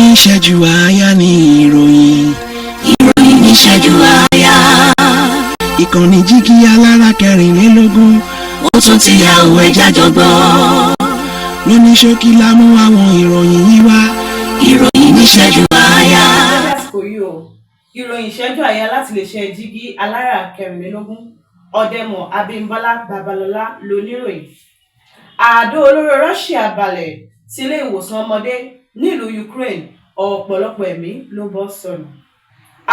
Níṣẹ́jú àáyá ní ìròyìn. Ìròyìn níṣẹ́jú àáyá. Ìkànnì Jígí Alára 24. Ó tún ti yà òwe jájọ gbọ́. Lóní ṣókí la mú àwọn ìròyìn yìí wá. Ìròyìn níṣẹ́jú àáyá. Lásìkò yìí o, ìròyìn ìṣẹ́jú àáyá láti lè ṣe Jígí Alára 24, Ọ̀dẹ̀mọ̀ Abímbọ́lá Babalọ́lá lóníròyìn. Àdó olóró Russia balẹ̀ sílé ìwòsàn ọmọdé nílùú Ukraine, ọ̀pọ̀lọpọ̀ ẹ̀mí ló bọ́ sọnù.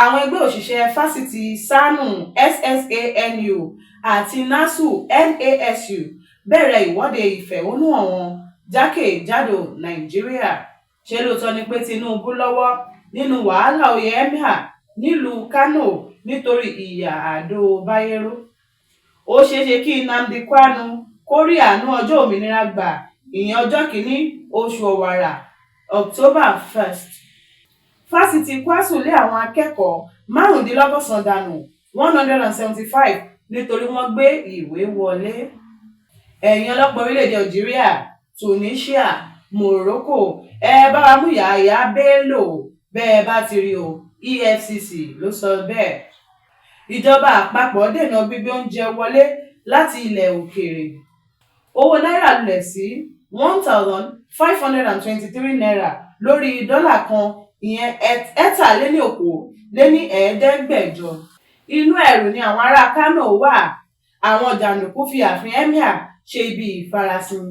Àwọn ẹgbẹ́ òṣìṣẹ́ fásitì SSANU SSANU àti NASU NASU bẹ̀rẹ̀ ìwọ́de ìfẹ̀hónúhàn wọn jákèjádò Nàìjíríà. Ṣé lóòótọ́ ni pé Tinubu lọ́wọ́ nínú wàhálà oyè emir nílùú Kánò nítorí ìyá Àdó Bayerno? Ó ṣeé ṣe kí Nnamdi Kanu kó rí àánú ọjọ́ òmìnira gbà, ìyẹn ọjọ́ 1 oṣù Ọ̀wàrà, October 1st. Fásitì Kwásù lé àwọn akẹ́kọ̀ọ́ 195 dànù, 175, nítorí wọ́n gbé ìwé wọlé. Ẹ̀yin ọlọ́pàá orílẹ̀-èdè Algeria, Tunisia, Morocco, ẹ bá wa mú Yàyà Bello bẹ́ ẹ bá ti rí o, EFCC ló sọ bẹ́ẹ̀. Ìjọba àpapọ̀ dènà gbígbé oúnjẹ wọlé láti ilẹ̀ òkèèrè. Owó náírà lulẹ̀ sí ₦1,523 lórí dọ́là kan, ìyẹn 523. Inú ẹ̀rù ni àwọn ará Kánò wà, àwọn jàǹdùkú fi ààfin emir ṣe ibi ìfarasin.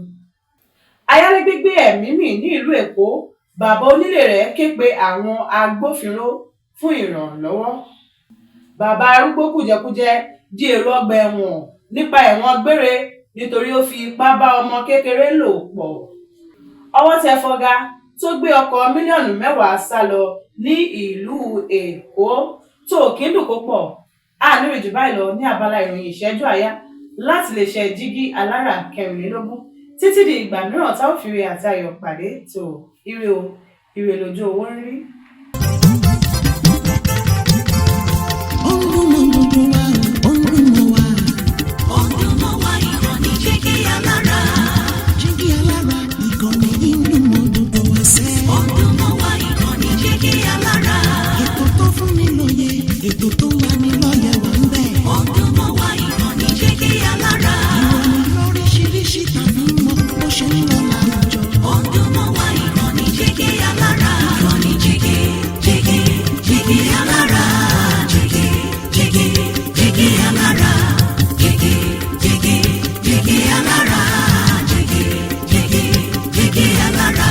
Ayálégbé gbé ẹ̀mí mì ní ìlú Èkó, bàbá onílé rẹ̀ ké pe àwọn agbófinró fún ìrànlọ́wọ́. Bàbá arúgbó kùjẹkújẹ di èrò ọgbà ẹ̀wọ̀n nípa ẹ̀wọ̀n gbére nítorí ó fi ipá bá ọmọ kékeré lò pọ̀. Ọwọ́ tẹ Fọga tó gbé ọkọ̀ mílíọ̀nù 10 sá lọ ní ìlú Èkó. Tó kíndùn kó pọ̀ àníri jù báyìí lọ ní abala ìròyìn ìṣẹ́jú àáyá láti lè ṣe Jígí Alára 24. Títí di ìgbà mìíràn tá ò fi ire àti ayọ̀ pàdé, tó ire o, ire lójú owó ń rí. Ó ń dùn mọ́ gbogbo wa, ó ń dùn mọ́ wa. Ó ń dùn mọ́ wa, ìkànnì Jígí Alára. Jígí Alára, ìkànnì yìí ń dùn mọ́ gbogbo wa sẹ́. Ó ń dùn mọ́ wa, ìkànnì Jígí Alára. Ètò tó fún ni lóye, ètò tó ń lani lọ́yẹ̀ wà ń bẹ̀. Ó ń dùn mọ́ wa, ìkànnì Jígí Alára. Ìròyìn lóríṣiríṣi tàbí mọ bó ṣe ń lọ láwùjọ. Ó ń dùn mọ́ wa, ìkànnì Jígí Alára. Ìkànnì Jígí Jígí Jígí Alára. Jígí Jígí Jígí Alára. Jígí Jígí Jígí Alára. Jígí Jígí Jígí Alára.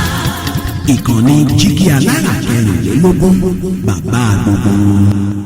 Ìkànnì Jígí Alára 24, bàbá gbogbo wọn.